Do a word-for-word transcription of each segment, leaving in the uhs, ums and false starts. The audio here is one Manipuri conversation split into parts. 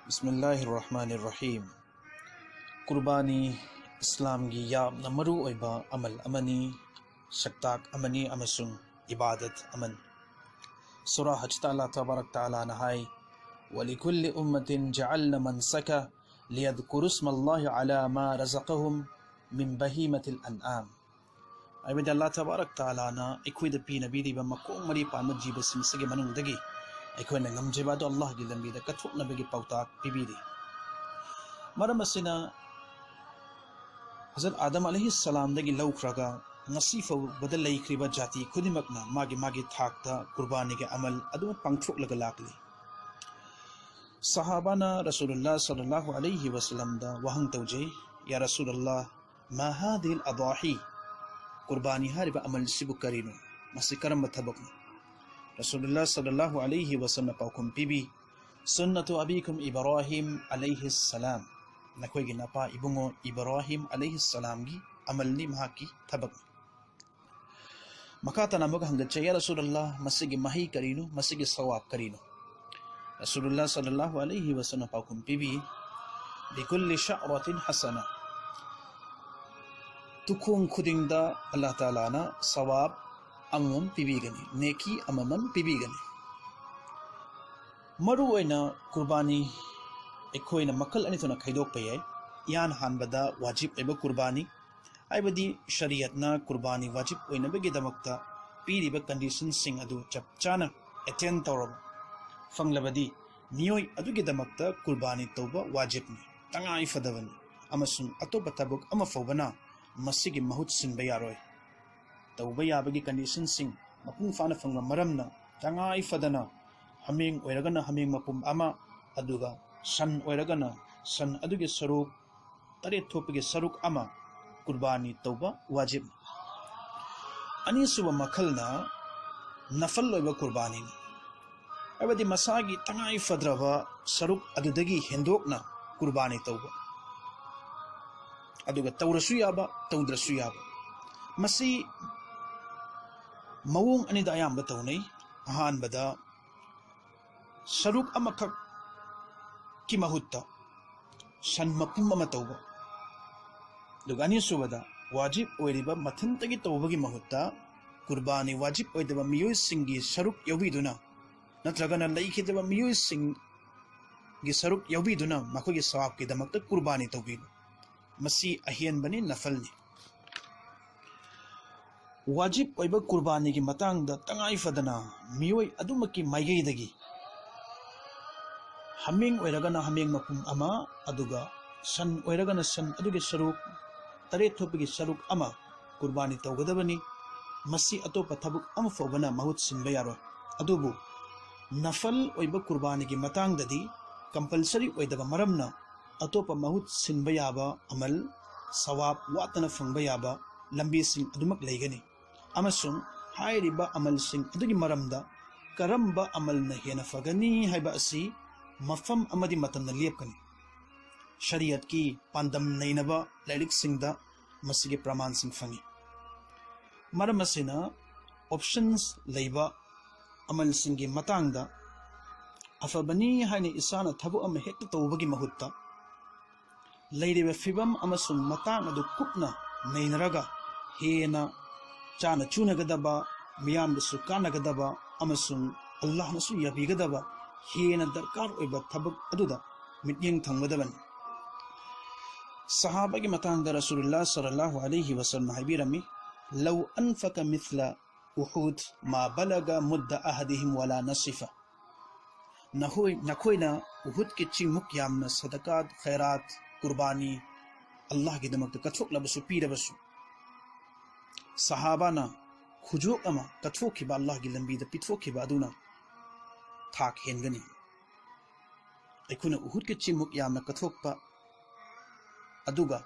ꯕꯤꯁꯃꯤꯜꯂꯥꯍꯤꯔ ꯔꯍꯃꯥꯅꯤꯔ ꯔꯍꯤꯝ꯫ ꯀꯨꯔꯕꯥꯅꯤ ꯏꯁꯂꯥꯝꯒꯤ ꯌꯥꯝꯅ ꯃꯔꯨ ꯑꯣꯏꯕ ꯑꯃꯜ ꯑꯃꯅꯤ, ꯁꯛꯇꯥꯛ ꯑꯃꯅꯤ ꯑꯃꯁꯨꯡ ꯏꯕꯥꯗꯠ ꯑꯃꯅꯤ꯫ ꯁꯨꯔꯥ ꯍꯖꯇ ꯑꯜꯂꯥꯍ ꯇꯕꯥꯔꯛ ꯇꯥꯂꯥꯅ ꯍꯥꯏ, "ولكل أمة جعلنا منسكا ليذكروا اسم الله على ما رزقهم من بهيمة الأنعام." ꯍꯥꯏꯕꯗꯤ ꯑꯜꯂꯥꯍ ꯇꯕꯥꯔꯛ ꯇꯥꯂꯥꯅ ꯑꯩꯈꯣꯏꯗ ꯄꯤꯅꯕꯤꯔꯤꯕ ꯃꯈꯣꯡ ꯃꯔꯤ ꯄꯥꯟꯕ ꯖꯤꯕꯁꯤꯡꯁꯤꯒꯤ ꯃꯅꯨꯡꯗꯒꯤ ꯑꯩꯈꯣꯏꯅ ꯉꯝꯖꯕ ꯑꯗꯨ ꯑꯜꯂꯥꯍꯒꯤ ꯂꯝꯕꯤꯗ ꯀꯠꯊꯣꯛꯅꯕꯒꯤ ꯄꯥꯎꯇꯥꯛ ꯄꯤꯕꯤꯔꯤ꯫ ꯃꯔꯝ ꯑꯁꯤꯅ ꯍꯖꯔꯠ ꯑꯥꯗꯝ ꯑꯂꯩꯍꯤ ꯁꯂꯥꯝꯗꯒꯤ ꯂꯧꯈ꯭ꯔꯒ ꯉꯁꯤ ꯐꯥꯎꯕꯗ ꯂꯩꯈ꯭ꯔꯤꯕ ꯖꯥꯇꯤ ꯈꯨꯗꯤꯡꯃꯛꯅ ꯃꯥꯒꯤ ꯃꯥꯒꯤ ꯊꯥꯛꯇ ꯀꯨꯔꯕꯥꯅꯤꯒꯤ ꯑꯃꯜ ꯑꯗꯨ ꯄꯥꯡꯊꯣꯛꯂꯒ ꯂꯥꯛꯂꯤ꯫ ꯁꯍꯥꯕꯥꯅ ꯔꯁꯨꯂꯨꯜꯂꯥꯍ ꯁꯜꯂꯜꯂꯥꯍꯨ ꯑꯂꯩꯍꯤ ꯋꯁꯜꯂꯝꯗ ꯋꯥꯍꯪ ꯇꯧꯖꯩ, "ꯌꯥ ꯔꯁꯨꯂꯜꯂꯥꯍ, ꯃꯥ ꯍꯥꯗꯤꯍꯤꯜ ꯑꯗꯥꯍꯤ?" ꯀꯨꯔꯕꯥꯅꯤ ꯍꯥꯏꯔꯤꯕ ꯑꯃꯜꯁꯤꯕꯨ ꯀꯔꯤꯅꯣ? ꯃꯁꯤ ꯀꯔꯝꯕ ꯊꯕꯛꯅꯣ? ꯔꯁꯨꯂꯨꯜꯂꯥꯍ ꯁꯜꯂꯜꯂꯥꯍꯨ ꯑꯂꯩꯍꯤ ꯋꯁꯜꯂꯝꯅ ꯄꯥꯎꯈꯨꯝ ꯄꯤꯕꯤ, "ꯁꯨꯟꯅꯇꯨ ꯑꯕꯤꯀꯨꯝ ꯏꯕ꯭ꯔꯥꯍꯤꯝ ꯑꯂꯩꯍꯤ ꯁꯂꯥꯝ, ꯅꯈꯣꯏꯒꯤ ꯅꯄꯥ ꯏꯕꯨꯡꯉꯣ ꯏꯕ꯭ꯔꯥꯍꯤꯝ ꯑꯂꯩꯍꯤ ꯁꯂꯥꯝꯒꯤ ꯑꯃꯜꯅꯤ, ꯃꯍꯥꯛꯀꯤ ꯊꯕꯛꯅꯤ꯫" ꯃꯈꯥ ꯇꯥꯅ ꯑꯃꯨꯛ ꯍꯪꯒꯠꯆꯩ, "ꯌꯥ ꯔꯁꯨꯂꯜꯂꯥꯍ, ꯃꯁꯤꯒꯤ ꯃꯍꯩ ꯀꯔꯤꯅꯣ? ꯃꯁꯤꯒꯤ ꯁꯋꯥꯕ ꯀꯔꯤꯅꯣ?" ꯔꯁꯨꯂꯨꯜꯂꯥꯍ ꯁꯜꯂꯜꯂꯥꯍꯨ ꯑꯂꯩꯍꯤ ꯋꯁꯜꯂꯝꯅ ꯄꯥꯎꯈꯨꯝ ꯄꯤꯕꯤ, "ꯂꯤꯀꯨꯜꯂꯤ ꯁꯥꯔꯥꯇꯤꯟ ꯍꯁꯅꯥ, ꯇꯨꯈꯣꯡ ꯈꯨꯗꯤꯡꯗ ꯑꯜꯂꯥꯍ ꯇꯥꯂꯥꯅ ꯁꯋꯥꯕ ꯑꯃꯃꯝ ꯄꯤꯕꯤꯒꯅꯤ, ꯅꯦꯀꯤ ꯑꯃꯃꯝ ꯄꯤꯕꯤꯒꯅꯤ꯫" ꯃꯔꯨ ꯑꯣꯏꯅ ꯀꯨꯔꯕꯥꯅꯤ ꯑꯩꯈꯣꯏꯅ ꯃꯈꯜ ꯑꯅꯤ ꯊꯣꯛꯅ ꯈꯥꯏꯗꯣꯛꯄ ꯌꯥꯏ꯫ ꯏꯍꯥꯟ ꯍꯥꯟꯕꯗ ꯋꯥꯖꯤꯕ ꯑꯣꯏꯕ ꯀꯨꯔꯕꯥꯅꯤ, ꯍꯥꯏꯕꯗꯤ ꯁꯔꯤꯌꯠꯅ ꯀꯨꯔꯕꯥꯅꯤ ꯋꯥꯖꯤꯕ ꯑꯣꯏꯅꯕꯒꯤꯗꯃꯛꯇ ꯄꯤꯔꯤꯕ ꯀꯟꯗꯤꯁꯟꯁꯤꯡ ꯑꯗꯨ ꯆꯞ ꯆꯥꯅ ꯑꯦꯇꯦꯟ ꯇꯧꯔꯕ, ꯐꯪꯂꯕꯗꯤ ꯃꯤꯑꯣꯏ ꯑꯗꯨꯒꯤꯗꯃꯛꯇ ꯀꯨꯔꯕꯥꯅꯤ ꯇꯧꯕ ꯋꯥꯖꯤꯕꯅꯤ, ꯇꯉꯥꯏ ꯐꯗꯕꯅꯤ, ꯑꯃꯁꯨꯡ ꯑꯇꯣꯞꯄ ꯊꯕꯛ ꯑꯃ ꯐꯥꯎꯕꯅ ꯃꯁꯤꯒꯤ ꯃꯍꯨꯠ ꯁꯤꯟꯕ ꯌꯥꯔꯣꯏ꯫ ꯇꯧꯕ ꯌꯥꯕꯒꯤ ꯀꯟꯗꯤꯁꯟꯁꯤꯡ ꯃꯄꯨꯡ ꯐꯥꯅ ꯐꯪꯕ ꯃꯔꯝꯅ ꯇꯉꯥꯏ ꯐꯗꯅ ꯍꯥꯃꯦꯡ ꯑꯣꯏꯔꯒꯅ ꯍꯥꯃꯦꯡ ꯃꯄꯨꯝ ꯑꯃ, ꯑꯗꯨꯒ ꯁꯟ ꯑꯣꯏꯔꯒꯅ ꯁꯟ ꯑꯗꯨꯒꯤ ꯁꯔꯨꯛ ꯇꯔꯦꯠ ꯊꯣꯛꯄꯒꯤ ꯁꯔꯨꯛ ꯑꯃ ꯀꯨꯔꯕꯥꯅꯤ ꯇꯧꯕ ꯋꯥꯖꯤꯕꯅꯤ꯫ ꯑꯅꯤꯁꯨꯕ ꯃꯈꯜꯅ ꯅꯐꯜ ꯑꯣꯏꯕ ꯀꯨꯔꯕꯥꯅꯤꯅꯤ, ꯍꯥꯏꯕꯗꯤ ꯃꯁꯥꯒꯤ ꯇꯉꯥꯏ ꯐꯗ꯭ꯔꯕ ꯁꯔꯨꯛ ꯑꯗꯨꯗꯒꯤ ꯍꯦꯟꯗꯣꯛꯅ ꯀꯨꯔꯕꯥꯅꯤ ꯇꯧꯕ, ꯑꯗꯨꯒ ꯇꯧꯔꯁꯨ ꯌꯥꯕ, ꯇꯧꯗ꯭ꯔꯁꯨ ꯌꯥꯕ꯫ ꯃꯁꯤ ꯃꯑꯣꯡ ꯑꯅꯤꯗ ꯑꯌꯥꯝꯕ ꯇꯧꯅꯩ꯫ ꯑꯍꯥꯟꯕꯗ ꯁꯔꯨꯛ ꯑꯃꯈꯛ ꯀꯤ ꯃꯍꯨꯠꯇ ꯁꯟ ꯃꯄꯨꯝ ꯑꯃ ꯇꯧꯕ꯫ ꯑꯗꯨꯒ ꯑꯅꯤꯁꯨꯕꯗ, ꯋꯥꯖꯤꯕ ꯑꯣꯏꯔꯤꯕ ꯃꯊꯟꯇꯒꯤ ꯇꯧꯕꯒꯤ ꯃꯍꯨꯠꯇ ꯀꯨꯔꯕꯥꯅꯤ ꯋꯥꯖꯤꯕ ꯑꯣꯏꯗꯕ ꯃꯤꯑꯣꯏꯁꯤꯡꯒꯤ ꯁꯔꯨꯛ ꯌꯥꯎꯕꯤꯗꯨꯅ, ꯅꯠꯇ꯭ꯔꯒꯅ ꯂꯩꯈꯤꯗꯕ ꯃꯤꯑꯣꯏꯁꯤꯡꯒꯤ ꯁꯔꯨꯛ ꯌꯥꯎꯕꯤꯗꯨꯅ ꯃꯈꯣꯏꯒꯤ ꯁꯋꯥꯕꯀꯤꯗꯃꯛꯇ ꯀꯨꯔꯕꯥꯅꯤ ꯇꯧꯕꯤꯕ꯫ ꯃꯁꯤ ꯑꯍꯦꯟꯕꯅꯤ, ꯅꯐꯜꯅꯤ꯫ ꯋꯥꯖꯤꯕ ꯑꯣꯏꯕ ꯀꯨꯔꯕꯥꯅꯤꯒꯤ ꯃꯇꯥꯡꯗ ꯇꯉꯥꯏ ꯐꯗꯅ ꯃꯤꯑꯣꯏ ꯑꯗꯨꯃꯛꯀꯤ ꯃꯥꯏꯀꯩꯗꯒꯤ ꯍꯥꯃꯦꯡ ꯑꯣꯏꯔꯒꯅ ꯍꯥꯃꯦꯡ ꯃꯄꯨꯝ ꯑꯃ, ꯑꯗꯨꯒ ꯁꯟ ꯑꯣꯏꯔꯒꯅ ꯁꯟ ꯑꯗꯨꯒꯤ ꯁꯔꯨꯛ ꯇꯔꯦꯠ ꯊꯣꯛꯄꯒꯤ ꯁꯔꯨꯛ ꯑꯃ ꯀꯨꯔꯕꯥꯅꯤ ꯇꯧꯒꯗꯕꯅꯤ꯫ ꯃꯁꯤ ꯑꯇꯣꯞꯄ ꯊꯕꯛ ꯑꯃ ꯐꯥꯎꯕꯅ ꯃꯍꯨꯠ ꯁꯤꯟꯕ ꯌꯥꯔꯣꯏ꯫ ꯑꯗꯨꯕꯨ ꯅꯐꯜ ꯑꯣꯏꯕ ꯀꯨꯔꯕꯥꯅꯤꯒꯤ ꯃꯇꯥꯡꯗꯗꯤ ꯀꯝꯄꯜꯁꯔꯤ ꯑꯣꯏꯗꯕ ꯃꯔꯝꯅ ꯑꯇꯣꯞꯄ ꯃꯍꯨꯠ ꯁꯤꯟꯕ ꯌꯥꯕ ꯑꯃꯜ, ꯁꯋꯥꯕ ꯋꯥꯠꯇꯅ ꯐꯪꯕ ꯌꯥꯕ ꯂꯝꯕꯤꯁꯤꯡ ꯑꯗꯨꯃꯛ ꯂꯩꯒꯅꯤ꯫ ꯑꯃꯁꯨꯡ ꯍꯥꯏꯔꯤꯕ ꯑꯃꯜꯁꯤꯡ ꯑꯗꯨꯒꯤ ꯃꯔꯝꯗ ꯀꯔꯝꯕ ꯑꯃꯜꯅ ꯍꯦꯟꯅ ꯐꯒꯅꯤ ꯍꯥꯏꯕ ꯑꯁꯤ ꯃꯐꯝ ꯑꯃꯗꯤ ꯃꯇꯝꯅ ꯂꯦꯞꯀꯅꯤ꯫ ꯁꯔꯤꯌꯠꯀꯤ ꯄꯥꯟꯗꯝ ꯅꯩꯅꯕ ꯂꯥꯏꯔꯤꯛꯁꯤꯡꯗ ꯃꯁꯤꯒꯤ ꯄ꯭ꯔꯃꯥꯟꯁꯤꯡ ꯐꯪꯏ꯫ ꯃꯔꯝ ꯑꯁꯤꯅ, ꯑꯣꯞꯁꯟꯁ ꯂꯩꯕ ꯑꯃꯜꯁꯤꯡꯒꯤ ꯃꯇꯥꯡꯗ ꯑꯐꯕꯅꯤ ꯍꯥꯏꯅ ꯏꯁꯥꯅ ꯊꯕꯛ ꯑꯃ ꯍꯦꯛꯇ ꯇꯧꯕꯒꯤ ꯃꯍꯨꯠꯇ, ꯂꯩꯔꯤꯕ ꯐꯤꯚꯝ ꯑꯃꯁꯨꯡ ꯃꯇꯥꯡ ꯑꯗꯨ ꯀꯨꯞꯅ ꯅꯩꯅꯔꯒ, ꯍꯦꯟꯅ ꯆꯥꯅ ꯆꯨꯅꯒꯗꯕ, ꯃꯤꯌꯥꯝꯗꯁꯨ ꯀꯥꯟꯅꯒꯗꯕ ꯑꯃꯁꯨꯡ ꯑꯜꯂꯥꯍꯅꯁꯨ ꯌꯥꯕꯤꯒꯗꯕ ꯍꯦꯟꯅ ꯗꯔꯀꯥꯔ ꯑꯣꯏꯕ ꯊꯕꯛ ꯑꯗꯨꯗ ꯃꯤꯠꯌꯦꯡ ꯊꯝꯒꯗꯕꯅꯤ꯫ ꯁꯍꯥꯕꯥꯒꯤ ꯃꯇꯥꯡꯗ ꯔꯁꯨꯂꯨꯜꯂꯥꯍ ꯁꯜꯂꯜꯂꯥꯍꯨ ꯑꯂꯩꯍꯤ ꯋꯁꯜꯂꯝꯅ ꯍꯥꯏꯕꯤꯔꯝꯃꯤ, "ꯂꯧ ꯑꯟꯐꯀ ꯃꯤꯊꯂ ꯎꯍꯨꯗ ꯃꯥ ꯕꯂꯒ ꯃꯨꯗꯗ ꯑꯍꯗꯤꯍꯤꯝ ꯋꯥꯂꯥ ꯅꯁꯤꯐ"꯫ ꯅꯈꯣꯏ, ꯅꯈꯣꯏꯅ ꯎꯍꯨꯗꯀꯤ ꯆꯤꯡꯃꯨꯛ ꯌꯥꯝꯅ ꯁꯗꯀꯥꯠ, ꯈꯩꯔꯥꯠ, ꯀꯨꯔꯕꯥꯅꯤ, ꯑꯜꯂꯥꯍꯒꯤꯗꯃꯛꯇ ꯀꯠꯊꯣꯛꯂꯕꯁꯨ, ꯄꯤꯔꯕꯁꯨ, ꯁꯍꯥꯕꯥꯅ ꯈꯨꯖꯣꯞ ꯑꯃ ꯀꯠꯊꯣꯛꯈꯤꯕ, ꯑꯜꯂꯥꯍꯒꯤ ꯂꯝꯕꯤꯗ ꯄꯤꯊꯣꯛꯈꯤꯕ ꯑꯗꯨꯅ ꯊꯥꯛ ꯍꯦꯟꯒꯅꯤ꯫ ꯑꯩꯈꯣꯏꯅ ꯎꯍꯨꯗꯀꯤ ꯆꯤꯡꯃꯨꯛ ꯌꯥꯝꯅ ꯀꯠꯊꯣꯛꯄ ꯑꯗꯨꯒ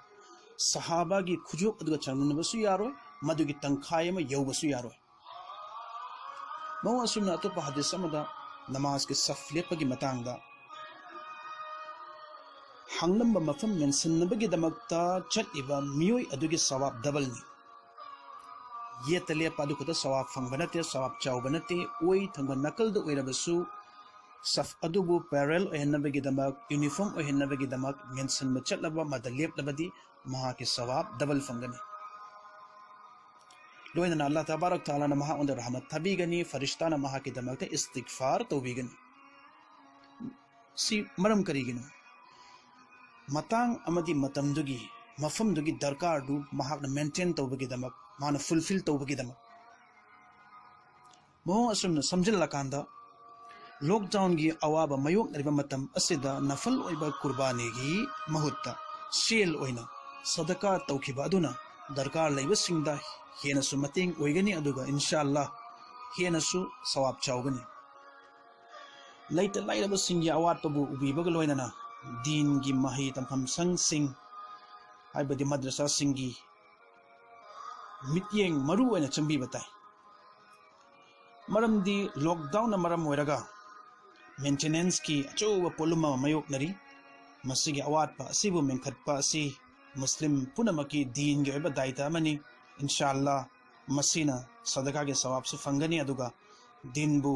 ꯁꯍꯥꯕꯥꯒꯤ ꯈꯨꯖꯣꯞ ꯑꯗꯨꯒ ꯆꯥꯡꯗꯝꯅꯕꯁꯨ ꯌꯥꯔꯣꯏ, ꯃꯗꯨꯒꯤ ꯇꯪꯈꯥꯏ ꯑꯃ ꯌꯧꯕꯁꯨ ꯌꯥꯔꯣꯏ꯫ ꯃꯑꯣꯡ ꯑꯁꯨꯝꯅ ꯑꯇꯣꯞꯄ ꯍꯗꯤꯁ ꯑꯃꯗ ꯅꯃꯥꯖꯀꯤ ꯁꯐ ꯂꯦꯞꯄꯒꯤ ꯃꯇꯥꯡꯗ ꯍꯥꯡꯂꯝꯕ ꯃꯐꯝ ꯃꯦꯟꯁꯤꯟꯅꯕꯒꯤꯗꯃꯛꯇ ꯆꯠꯂꯤꯕ ꯃꯤꯑꯣꯏ ꯑꯗꯨꯒꯤ ꯁꯋꯥꯕ ꯗꯕꯜꯅꯤ꯫ ꯌꯦꯠꯇ ꯂꯦꯞꯄ ꯑꯗꯨ ꯈꯛꯇ ꯁꯋꯥꯕ ꯐꯪꯕ ꯅꯠꯇꯦ, ꯁꯋꯥꯕ ꯆꯥꯎꯕ ꯅꯠꯇꯦ꯫ ꯑꯣꯏ ꯊꯪꯕ ꯅꯥꯀꯜꯗ ꯑꯣꯏꯔꯕꯁꯨ ꯁꯐ ꯑꯗꯨꯕꯨ parallel ꯑꯣꯏꯍꯟꯅꯕꯒꯤꯗꯃꯛ, uniform ꯑꯣꯏꯍꯟꯅꯕꯒꯤꯗꯃꯛ ꯃꯦꯟꯁꯤꯟꯕ ꯆꯠꯂꯕ, ꯃꯗ ꯂꯦꯞꯂꯕꯗꯤ ꯃꯍꯥꯛꯀꯤ ꯁꯋꯥꯕ double ꯐꯪꯒꯅꯤ꯫ ꯂꯣꯏꯅꯅ ꯑꯜꯂꯥꯍ ꯇꯕꯥꯔꯛ ꯇꯥꯂꯥꯅ ꯃꯍꯥꯛꯉꯣꯟꯗ ꯔꯍꯃꯠ ꯊꯥꯕꯤꯒꯅꯤ, ꯐꯔꯤꯁꯇꯥꯅ ꯃꯍꯥꯛꯀꯤꯗꯃꯛꯇ ꯏꯁꯇꯤꯒꯐꯥꯔ ꯇꯧꯕꯤꯒꯅꯤ꯫ ꯁꯤ ꯃꯔꯝ ꯀꯔꯤꯒꯤꯅꯣ? ꯃꯇꯥꯡ ꯑꯃꯗꯤ ꯃꯇꯝꯗꯨꯒꯤ, ꯃꯐꯝꯗꯨꯒꯤ ꯗꯔꯀꯥꯔꯗꯨ ꯃꯍꯥꯛꯅ maintain ꯇꯧꯕꯒꯤꯗꯃꯛ, ꯃꯥꯅ fulfill ꯇꯧꯕꯒꯤꯗꯃꯛ꯫ ꯃꯑꯣꯡ ꯑꯁꯨꯝꯅ ꯁꯝꯖꯤꯜꯂꯀꯥꯟꯗ, lockdownꯒꯤ ꯑꯋꯥꯕ ꯃꯥꯌꯣꯛꯅꯔꯤꯕ ꯃꯇꯝ ꯑꯁꯤꯗ ꯅꯐꯜ ꯑꯣꯏꯕ ꯀꯨꯔꯕꯥꯅꯤꯒꯤ ꯃꯍꯨꯠꯇ ꯁꯦꯜ ꯑꯣꯏꯅ ꯁꯗꯀꯥ ꯇꯧꯈꯤꯕ ꯑꯗꯨꯅ ꯗꯔꯀꯥꯔ ꯂꯩꯕꯁꯤꯡꯗ ꯍꯦꯟꯅꯁꯨ ꯃꯇꯦꯡ ꯑꯣꯏꯒꯅꯤ, ꯑꯗꯨꯒ ꯏꯟꯁꯥ ꯑꯜꯂꯥ ꯍꯦꯟꯅꯁꯨ ꯁꯋꯥꯕ ꯆꯥꯎꯒꯅꯤ꯫ ꯂꯩꯇ ꯂꯥꯏꯔꯕꯁꯤꯡꯒꯤ ꯑꯋꯥꯠꯄꯕꯨ ꯎꯕꯤꯕꯒ ꯂꯣꯏꯅꯅ ꯗꯤꯟꯒꯤ ꯃꯍꯩ ꯇꯝꯐꯝ ꯁꯪꯁꯤꯡ, ꯍꯥꯏꯕꯗꯤ ꯃꯗ꯭ꯔꯁꯥꯁꯤꯡꯒꯤ ꯃꯤꯠꯌꯦꯡ ꯃꯔꯨ ꯑꯣꯏꯅ ꯆꯪꯕꯤꯕ ꯇꯥꯏ꯫ ꯃꯔꯝꯗꯤ lockdownꯅ ꯃꯔꯝ ꯑꯣꯏꯔꯒ maintenanceꯀꯤ ꯑꯆꯧꯕ ꯄꯣꯠꯂꯨꯝ ꯑꯃ ꯃꯥꯌꯣꯛꯅꯔꯤ꯫ ꯃꯁꯤꯒꯤ ꯑꯋꯥꯠꯄ ꯑꯁꯤꯕꯨ ꯃꯦꯟꯈꯠꯄ ꯑꯁꯤ ꯃꯨꯁꯂꯤꯝ ꯄꯨꯝꯅꯃꯛꯀꯤ ꯗꯤꯟꯒꯤ ꯑꯣꯏꯕ ꯗꯥꯏꯇ ꯑꯃꯅꯤ꯫ ꯏꯟꯁꯥ ꯑꯜꯂꯥ ꯃꯁꯤꯅ ꯁꯗꯀꯥꯒꯤ ꯁꯋꯥꯕꯁꯨ ꯐꯪꯒꯅꯤ, ꯑꯗꯨꯒ ꯗꯤꯟꯕꯨ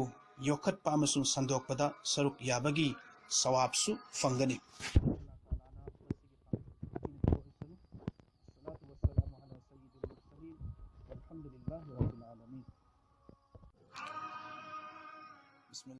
ꯌꯣꯛꯈꯠꯄ ꯑꯃꯁꯨꯡ ꯁꯟꯗꯣꯛꯄꯗ ꯁꯔꯨꯛ ꯌꯥꯕꯒꯤ ꯁꯋꯥꯕꯁꯨ ꯐꯪꯒꯅꯤ꯫